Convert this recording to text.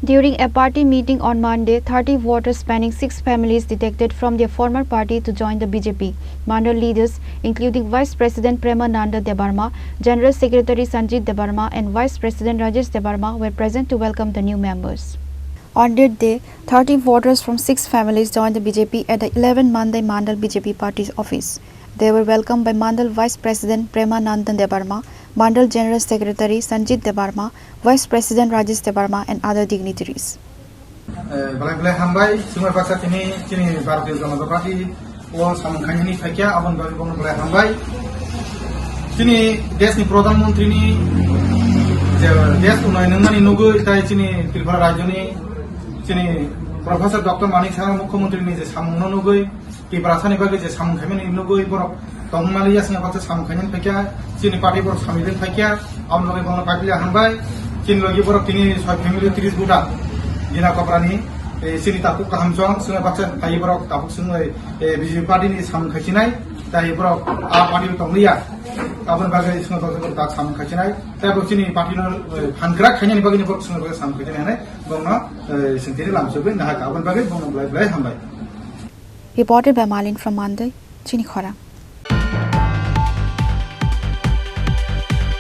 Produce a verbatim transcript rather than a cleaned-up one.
During a party meeting on Monday, thirty voters spanning six families defected from their former party to join the B J P. Mandal leaders, including Vice President Premananda Debbarma, General Secretary Sanjit Debbarma, and Vice President Rajesh Debbarma, were present to welcome the new members. On that day, thirty voters from six families joined the B J P at the eleven Mandai Mandal B J P party's office. They were welcomed by Mandal Vice President Premananda Debbarma, Mandal General Secretary Sanjit Debbarma, Vice President Rajesh Debbarma, and other dignitaries. Eh, belai belai hambai, sumai baksa tini, tini Bharatiya Janata Party o samung khainani phaikya, aboni bagwi bono belai hambai. Tini desh ni Pradhan Mantri ni je desh unnayon nangmani nugwi, tai tini Tripura rajyo ni tini Professor Doctor Manik Saha Mukhyamantri ni je samung no nugwi, Tiprasa ni bagwi je samung khaimani nugwi borok tongmani yasna baksa samung khainani phaikya, chini party borok samung khainani phaikya, aboni bagwi bono paipili hambai, chini logi borok tini soi family tris buta, Dina Kopra ni, eh, chini tapuk kaham chong, sumai baksa phai borok tapuk sumai, eh, B J P party ni samung khaichinai, tai borok a party tonglia, aboni bagwi sumai baksa borok tak samung khaichinai, tai borok chini party no, eh, phankrak khainani bagwi ni borok sumai baksa samung khaichinai hinwi borokno, eh, sengtini lamsogwi nahaka, aboni bagwi bono belai belai hambai. Reported by Malin from Mandai, Chini Khorang.